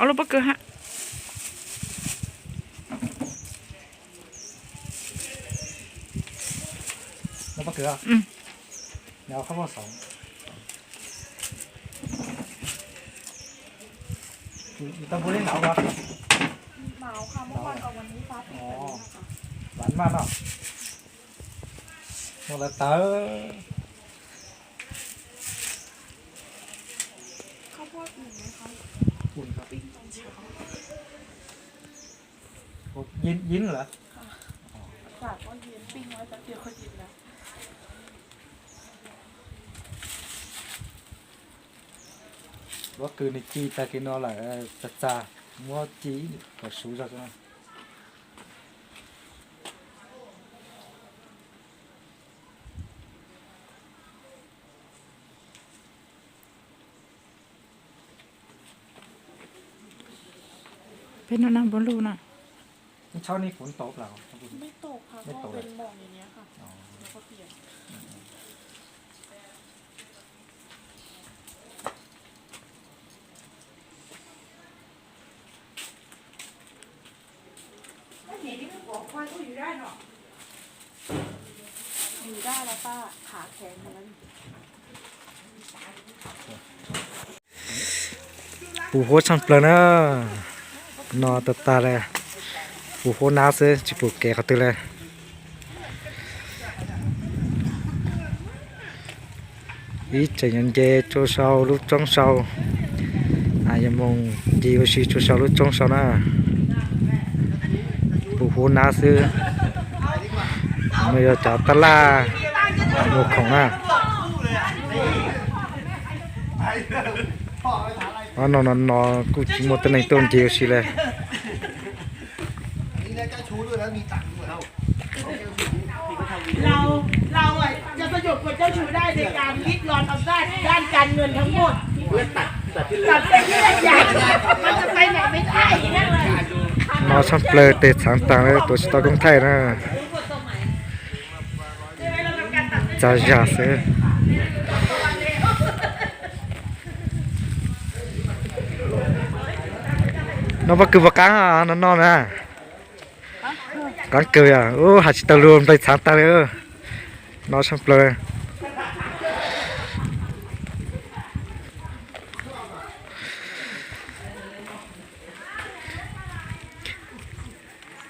Ob lub pob kws hab. Pob kws, qhov muaj xoom. Tau npua li nau as? Vam maj no. Muaj lawv tawv. Yeeb lawm. Pob kws nws ci tag kis no lawm, txag txag, muab ci kom suv zog xwb na. Peb noj nag npua luj na. Pum huab tshaj plaws na. No tag tag li, pum huab nab xwb tsis pum kev qhov twg li. Ib tseem yuav nce tsua sau lub roob sau, yuav mus ncig ua si tsua sau lub roob sau na. Pum huab nab xwb, no yog cov tab laj mus khoom na. Ob no no no kuj tsis muaj tej neeg tuaj ncig ua si li. No tshaj plaws tes txhaav taag tuav tsis tau koob thaij na. Txag zag xwb. No pob kws puas qaab no no na? Qaab kawg yog, has tsis tau lug nplai txhaav taag li. No tshaj plaws.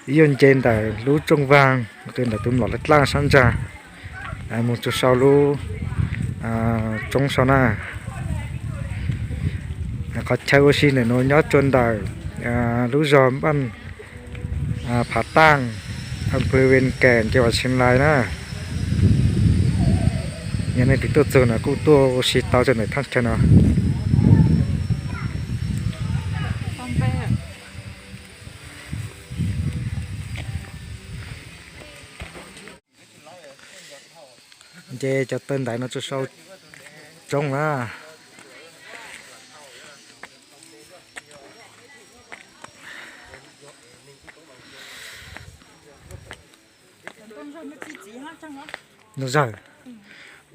Ib yuav nce ntawm lub rooj vaag, ntawm tus mlom dlaab sab ntsag, moog tsua sau lub roob sau na. Qhov chaw ua si ntawm nuav nyob tsua ntawm lub zog npaj Phav Taaj, am pw Vees Kaim, nce Vas Xeev Laij na. Yog leej twg tuaj txug no kuj tuaj ua si tau tsua ntawm thaaj chaw no. Nce cov taw ntaiv no tsua sau roob na. Nug zawg,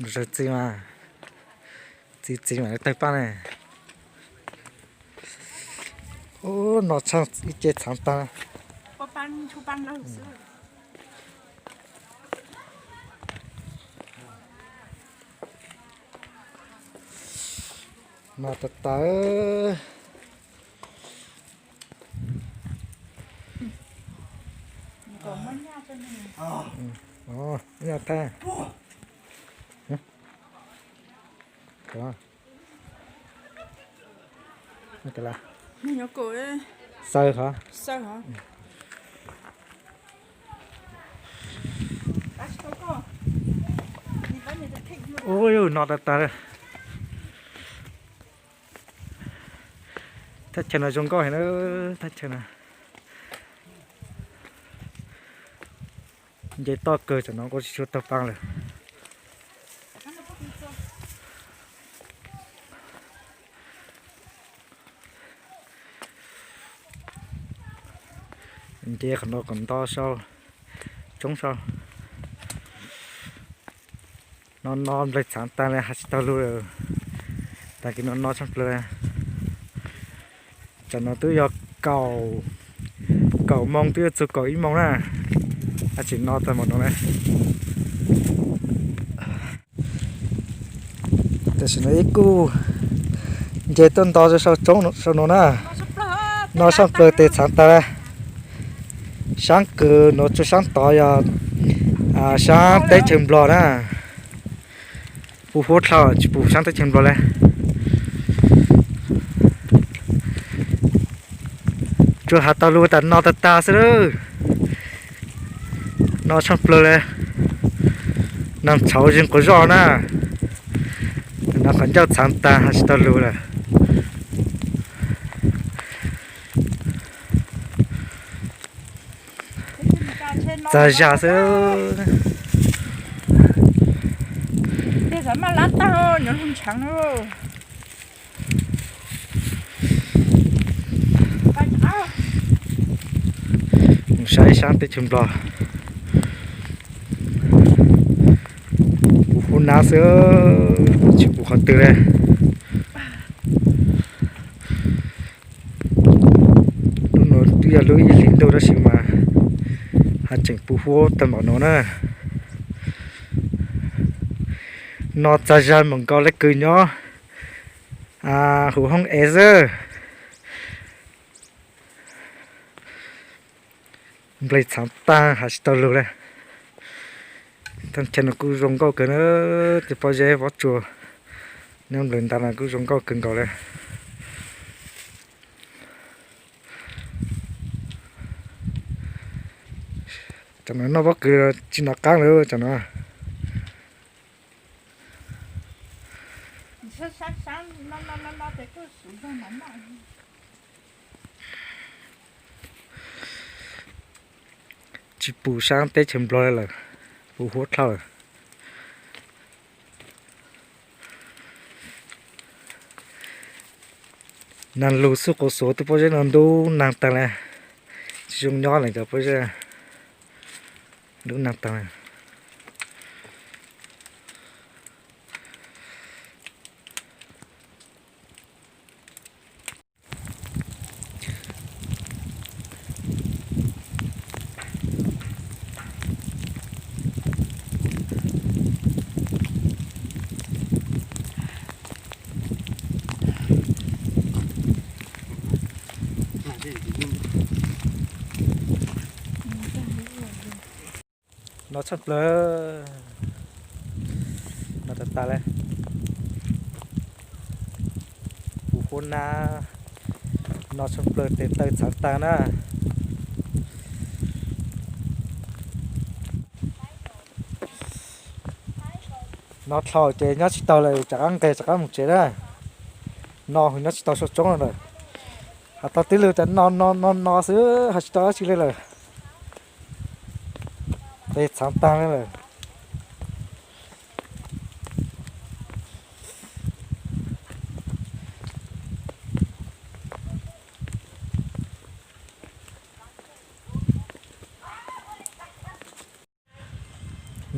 nug zawg txi mas, txi txi mas tawg paab ne. Ub, no tshaj ib ce txhaav taag. Ntshu paj lawg xwb. No tas tas. Nyaj tag. Xaws hov. Ub, no tas tas. Thaj chaw no zoo nkauj heev na, thaj chaw no. Nce toj kawg, tam no kuj tsis tshua tau pab lawm. Nce qhov no kom nto sau, tsoob sau. No no nplaig txhav tag li, hais tsis tau lus. Tag kis no no tshaj plaws li. Tam no twb yog kaum, kaum moo twb yuav txog kaum ib moo na. Ab tsis no tag npaum no na. Tam sim no ib kuj nce tuaj nto sau tsoob sau no na. No tshaj plaws tes txhav tag li. Saab kws no tsuas saab tod yog saab teb chaws Nplog na. Pus huab dlhau tsis pum saab teb chaws Nplog li. Tsuas has tau lus tas no tag tag xwb lawm. No tshaj plaws li. Neeg txhawv zeeg quas zoj na. No qhov ncauj txhav tag hais tsis tau lus lawm. Txag zag xwb. Mus saib saab teb chaws Nplog. Pus huab nab xwb, tsis pum qhov twg li. Lub no twb yog lub ib hlis ntuj tab sis mas haj tseem pus huab tag npaum no na. No txag zag npaum nkaus li kws nyob huv hoob es xwb. Nplaig txhav tag hais tsis tau lus li. Thaj chaw no kuj zoo nkauj kawg na, tej pob zeb pob tsuas nyob nplawg nta no kuj zoo nkauj kawg nkaus li. Tam no noj pob kws tsis nov qaab lawm tam no. Tsis pum saab teb chaws Nplog li lawm, pus huab dlhau lawm. Naag lug xub quas xuav tej pob zeb no ntub naag taag li, tsis zoo nyob leej cov pob zeb ntub naag taag li. No tshaj plaws, no tag tag li, pus huab nab, no tshaj plaws tes taw txhav taag na. No dlhau ces nyob tsis tau lawm, rov qab nqes rov qab mus tsev na. No nyob tsis tau sau tsoob no lawm. Has tau tib lug tas no no no no xwb, hais tsis tau dab tsi li lawm. Tes txhav taag li lawm.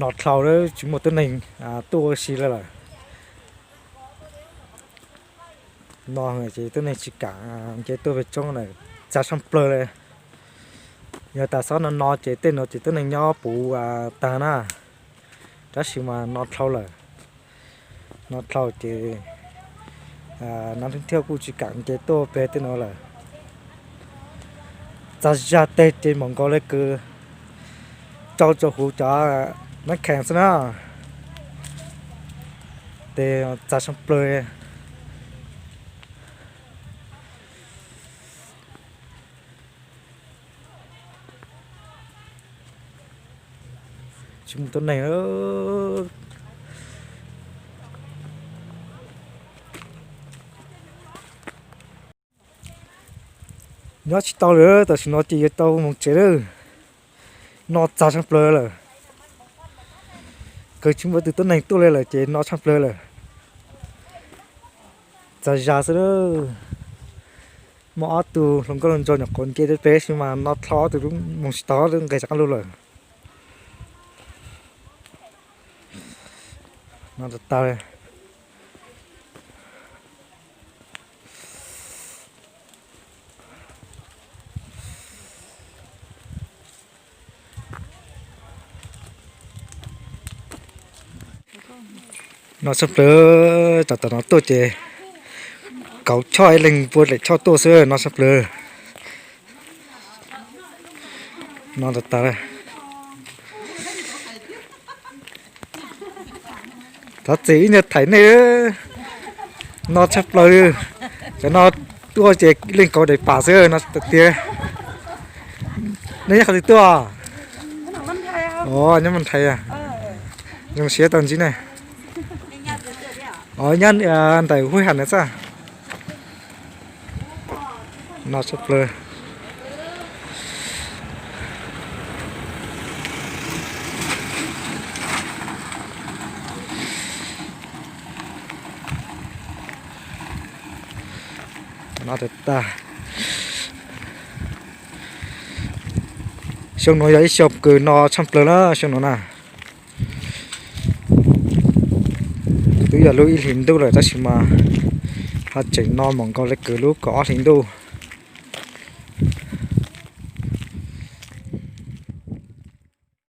No dlhau tsis muaj tuab neeg tuaj ua si li lawm. No ces tuab neeg tsis kaam nce tuaj peg tsoob na, txag tshaj plawg li. Yog tas xob no no ces tej no ces tuab neeg nyob puv tag na, tab sis mas no dlhau lawm. No dlhau ces nab thwj thiaj kuj tsis kam nce tuaj pem tej no lawm. Txag zaj teg ces mam nkaus le kws cau rau huv cov nab khees xwb na. Tes txag tshaj plaws. Tsis muaj tuab neeg. Nyob tsis tau lawm, tam sim no ces yuav tau mus tsev lawm. No txag tshaj plaws lawm. Kawg tsis muaj tus tuab neeg tuaj li lawm ces no tshaj plaws lawm. Txag zaj xwb lawm. Muaj ob tug hluas nkauj hluas nraug nyuam qhuav nce rau pem tab sis mas no dlhau ob tug lub mus tsis tau, nqes rov qab lug lawm. No tas tas. No tshaj plaws, tam tam no tuaj ces kauv choj ib leeg npua daim choj tuaj xwb, no tshaj plaws. No tas tas. Thov txim ib nyuag thaim nej. No tshaj plaws. Cov no tuaj ces leej kauv daim pam xwb no tiag. Nej nyob qhov twg tuaj? Nyob Mas Nthais. Zoo siab tau ntsib nej. Nyob ntawm Huj Ham na xwb. No tshaj plaws. No tas tas. Xyoo no yog ib xyoo kws no tshaj plaws na xyoo no na. Twb yog lub ib hlis ntuj lawm tab sis mas ho tseem no mam nkaus le kws lub kaum ob hlis ntuj.